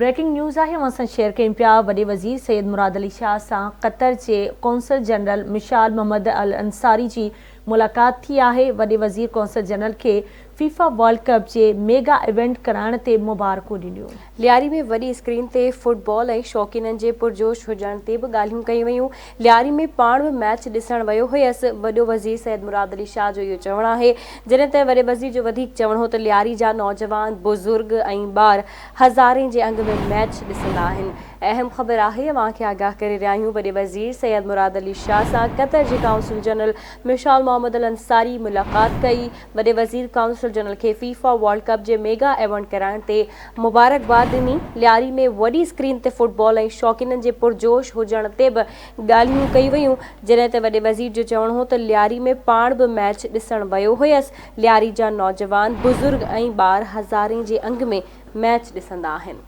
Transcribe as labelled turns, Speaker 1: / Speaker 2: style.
Speaker 1: Breaking news آهي اوهان سان شيئر ڪيون پيا وڏي وزير سيد مراد علي شاهه سان قطر جي قونصل جنرل مشال محمد الانصاري جي ملاقات ٿي آهي وڏي وزير قونصل جنرل کي فيفا ورلڊ ڪپ جي ميگا ايونٽ ڪرائڻ تي مبارڪون ڏنيون.
Speaker 2: لياري ۾ وڏي اسڪرين تي فٽبال ۽ شوقينن جي پرجوش هجڻ تي به ڳالهيون ڪيون ويون، لياري ۾ پاڻ به ميچ ڏسڻ ويو هيس، وڏو وزير سيد مراد علي شاهه جو اهو چوڻ آهي، جڏهن ته وڏي وزير جو وڌيڪ چوڻ هو ته لياري جا نوجوان، بزرگ ۽ ٻار هزارين جي انگ ۾ ميچ ڏسندا آهن. اهم خبر آهي اوهان کي آگاهه ڪري رهيا آهيون وڏي وزير سيد مراد علي شاهه سان قطر جي قونصل جنرل مشال محمد الانصاري ملاقات ڪئي، وڏي وزير قونصل جنرل کي فيفا ورلڊ ڪپ جي ميگا ايونٽ ڪرائڻ تي مبارڪباد ڏني، لياري ۾ وڏي اسڪرين تي فٽبال ۽ شوقينن جي پرجوش هجڻ تي به ڳالهيون ڪيون ويون، جڏهن ته وڏي وزير جو چوڻ هو ته لياري ۾ پاڻ به ميچ ڏسڻ ويو هيس، لياري جا نوجوان، بزرگ ۽ ٻار هزارين جي انگ ۾ ميچ ڏسندا آهن.